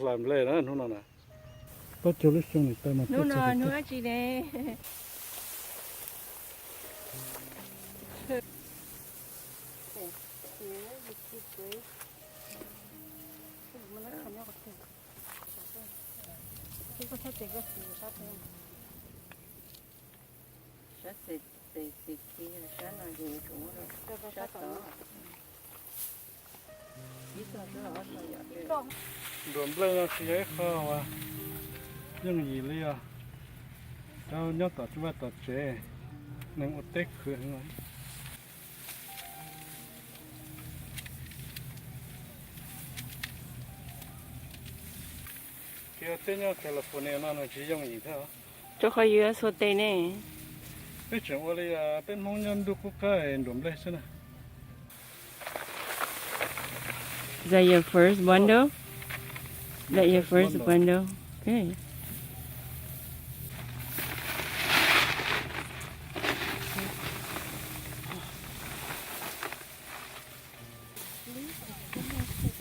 Nplej na hnub no na. Plaub caug lub xyoo nim tais mas hnub no hnub dab tsi ne? Sab tes, tes, tes khi sab no ces yuav tsum muab rau sab tod. Nruas nplej no tsis yog ib qho uas yooj yim li os. Rau nyob tom tsev vaj tom tsev, neeg ua teb khwv heev. Kev ua teb nyob California no nws tsis yooj yim thiab. Rau qhov yuav txhua tes ne. Peb tseem ua li peb Hmoob nyob ntuj qub qab nruas nplej xwb na. Is that your first bundle? That your first bundle? Okay.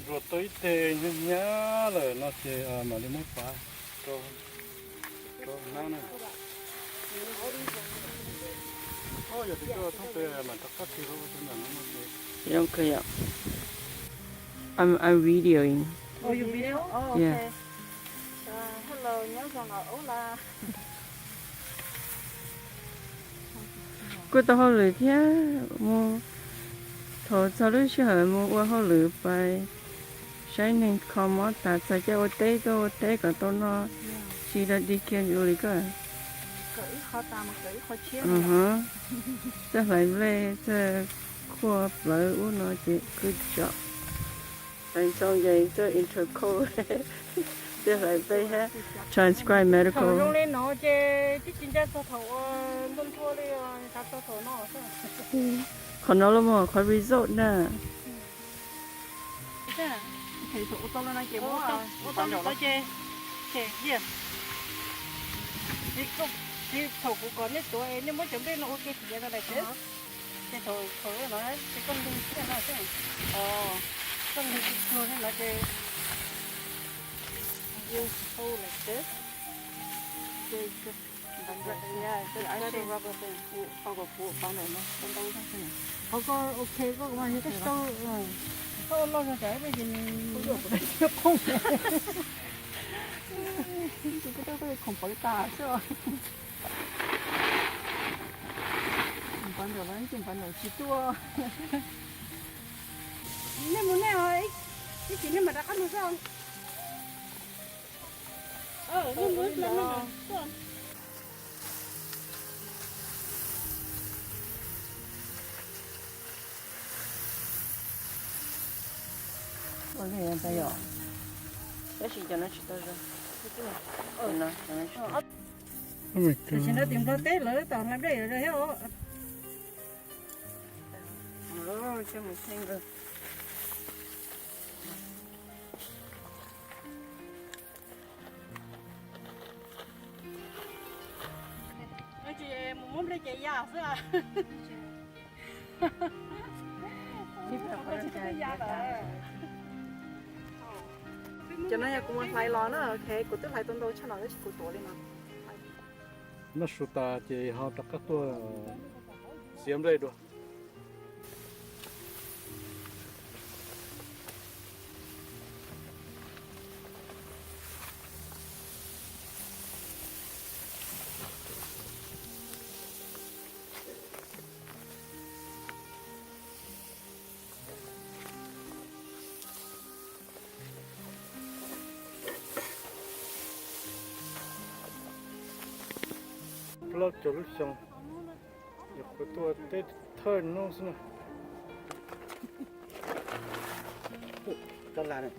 Nruas tau ib teg hnyav hnyav lawm no ces mam li muab pav rau, rau hnab na. Yog tias koj thoob pes mam rov qab tig rau ua rau ntawm no no ces. Don't cut out. I'm, I'm videoing. Oh, you video? Oh, yeah. Okay. Uh, hello, nyob zoo os, hola. Kuj tau hauj lwm thiab mus, thaum txog lub sij hawm mus ua hauj lwm pais saib neeg kho mob tas txog caij ua teb tuaj ua teb kom tau noj tsis rau dig kiag ua li koj. Txawj hlais nplej, txawj khuaj plawv ub no ces good job. Hlais ntxhoo ces txawj intro code, txawj hlais nplej thiab transcribe medical. Thaum zoo li no ces twb tsis ntshai txog thaum ua ntuj nthua li, ntshai txog thaum no. Qhov no los mus qhov result na. Thaum ua tau li no ces muab, ua tau li no ces, ces, ces thaum kuv kom nej tuav es nej muab cov nplej no ua ke thiav rau daim tsev. Ces thaum, thaum no ces koj ntug thiab no xwb. Koj ntug tsuag tsuag li no ces you hold like this. Ces, yeah, just try to rub it in. Qhov ko, ok, koj mas yog koj tsis tau, koj ua loj zog tsam ib pliag ces nws, koj tsis tau, koj khoom pawv tas xwb. Npawv ntawm no ib tug npawv ntawm tsis tuaj. Nej mus nej, ib chim nej mam rov qab mus xwb. Nej mus ib pliag nej mam tuaj. Tab sis cov no tsis tau zoo. Tam sim no tim Nplog teb lawv tab tom hlais nplej yuav zoo thiab os. Tsis mus muab nplej ces ya xwb. Cov no yog kuv mus hlais los na, ok, kuv twb hlais tau ntau tshaj no tab sis kuv tuav li no. Noj su tas ces ho rov qab tuaj txiav nplej dua. Plaub caug lub xyoo, kuv tuaj teb thawj hnub xwb na.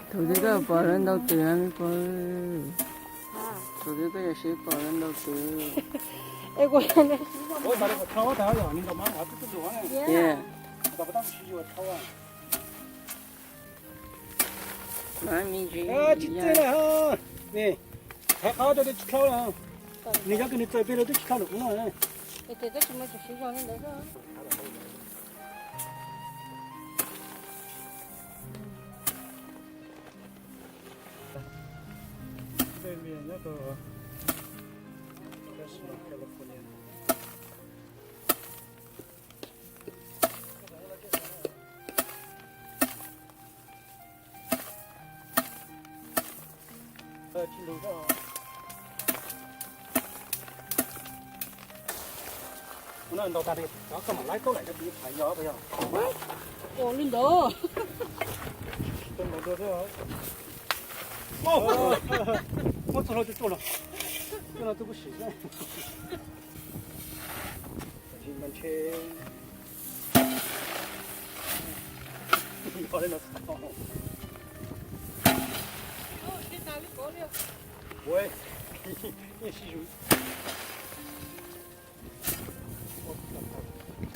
Thaum twg koj pom lawv ntau twm me pog? Tus twb koj yog sib pom ntau twg. Es kuv yog sib pom. Ua li kuv thau tas yog nws ntaus mab ua twb twb ntau ne. Yeah. Kuv tab sis sib yuav thau. Mab me ntsis. Tsis txij na. Nis, thaiv qhov rau tsis dlhau na. Nws yog kws nws txawm peg rau twb tsis dlhau lawm kuv no. Es tes tab sis mas tseem siv zog li ntawd xwb. Ua ntau tas li, koj mam laib kaub laim rau tiv phais yog puas yog? Ua li ntawd. Muab txog hlo tsuj tsuaj los, coj no twb kuj sim xwb.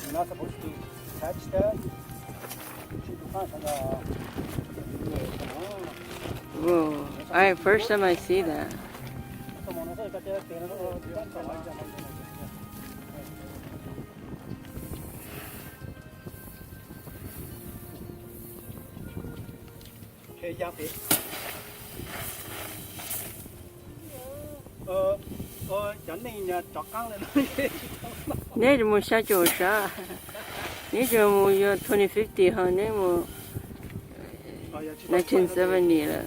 You're not supposed to touch that. Whoa, I first time I see that. Neb mus xya caum sab, neb tseem mus yuav twenty fifty ho neb mus nineteen seventy lawm.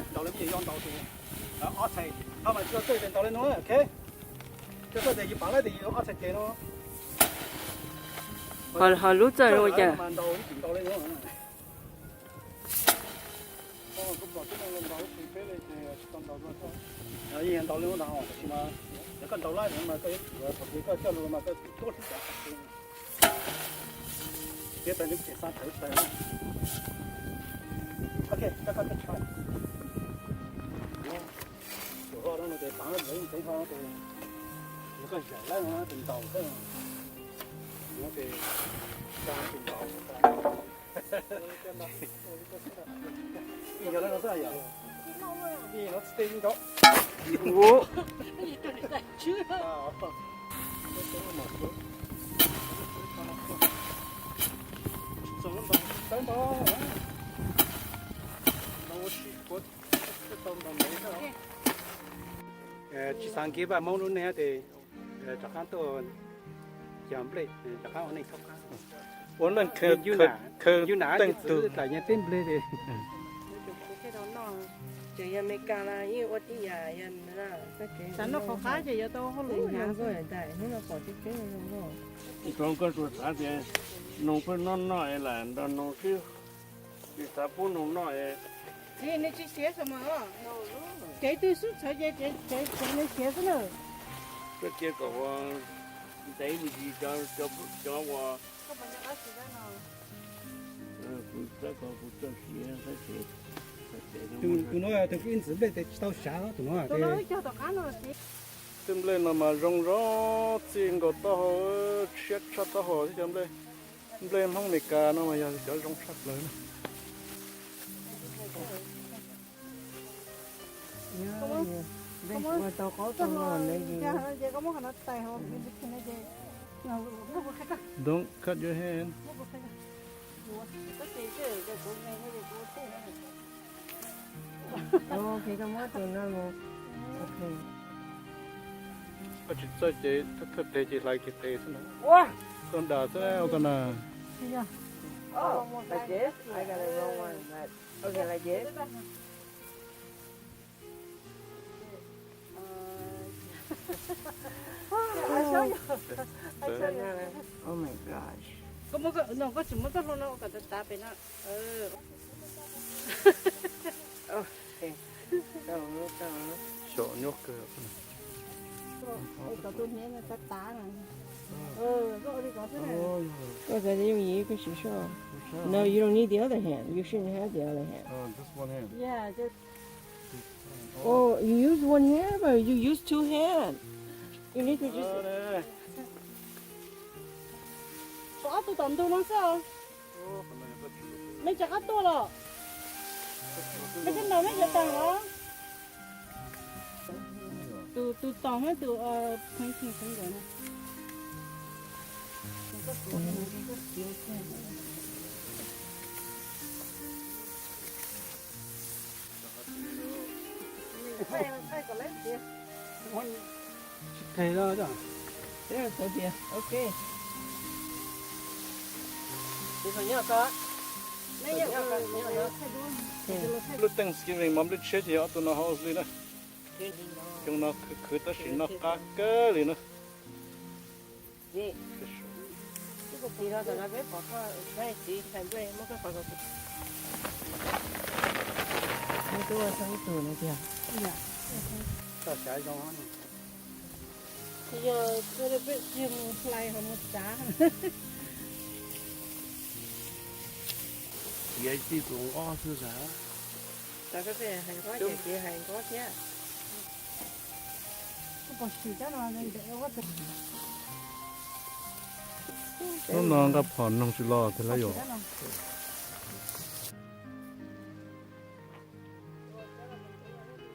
Ho lub txawj ua cas? Yeej ntaus li ntawd, tab sis mas yog koj ntaus lawm mas koj yuav tsum, thaum kws koj coj lus mas koj tuab hlwb tsav qhov twg. Thiab tais nws tseem xa thawv taws. Ok, koj koj tshaj. Tus hlob no ces paav lawv ib teev hlo ces yog koj zaum lawm no ces ntaus xwb. No ces xa tus ntaus. Ib yog lawm no xwb yog. Ib no tsis tej ib nkaus. Tsis xav nkiv vaj Hmoob lub neej tes rov qab tuaj cog nplej, rov qab ua neej thaub qab. Ua neej khaws teej tug tawm yog teb nplej tes. Tseem yog Amelikas los yeej ua tib yam yog. Xav noj qhauv qab ces yuav tau hauj lwm hnyav xwb. Hnub no pom tib teb zoo nkauj. Zoo nkauj tsuas xav tias noog pheej noj noj es lam nrog noog xwb, tsis xav pub noog noj es. Txiv, nws tsis siav xwb mas. Kev twg xub txhawv ces tsev nws siav xwb na. Koj cia kom ua ntev me ntsis cov uas tus no tus ib ntxwv nplej tes tsis tau sav tus no. Tej nplej no mas zoo zog txij nkaus taub hau, tshiab tshaj taub hau thiab cov nplej. Nplej Hmoob Amelikas no mas yog cov zoo tshaj plaws na. Don't cut your hand. Koj tsis txawj ces thawj teg ces hlais kiag tes xwb na. Koj nram xwb ua koj na. Oh my gosh. Koj tsis muab txoj hlua no ua kom tav tav pem no. Xyom nyuaj kawg. Koj txawm yooj yim koj siv soj. No, you don't need the other hand. You shouldn't have the other hand. Oh, you use one hand or you use two hand? You need to use. Tshuav ob tug tom ntug no xwb. Nej rov qab tuaj los? Nej cov ntaus nej cov taag los? Tus, tus tom hab tus pheej pheej ntawd na. Lub Thanksgiving mov nplej tshiab ces yog ob tug no hauv li na. Xyoo no khwv khwv tab sis noj qab kawg li na. Yog peb tsis mus hlais ho mus tsav. Tiav txij tus nqob xwb xav. Hais nqob ces tiav hais nqob thiab. Hnub no nqa phom noog tsis los thiab lawm yom.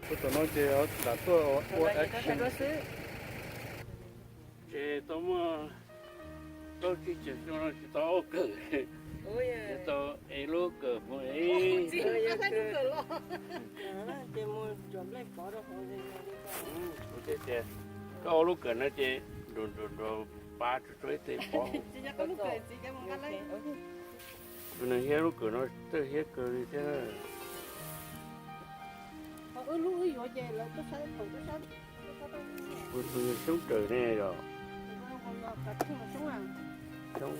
Tus no ces lam tuaj ua action. Ces tau muaj plaub tsib caug xyoo no tsis tau ua kawm, tsis tau ev lub kawm mus ev. Ces mus tsuam nplej pov rau hauv. Kuv tias tias koj ua lub kawm no ces nrug nrug nrug pav tsuag tsuag ib teg pov. Tus neeg hiab lub kawm no txawj hiab kawg li thiab. Kuv tus yog xyoob raws ne yog. Xyoob.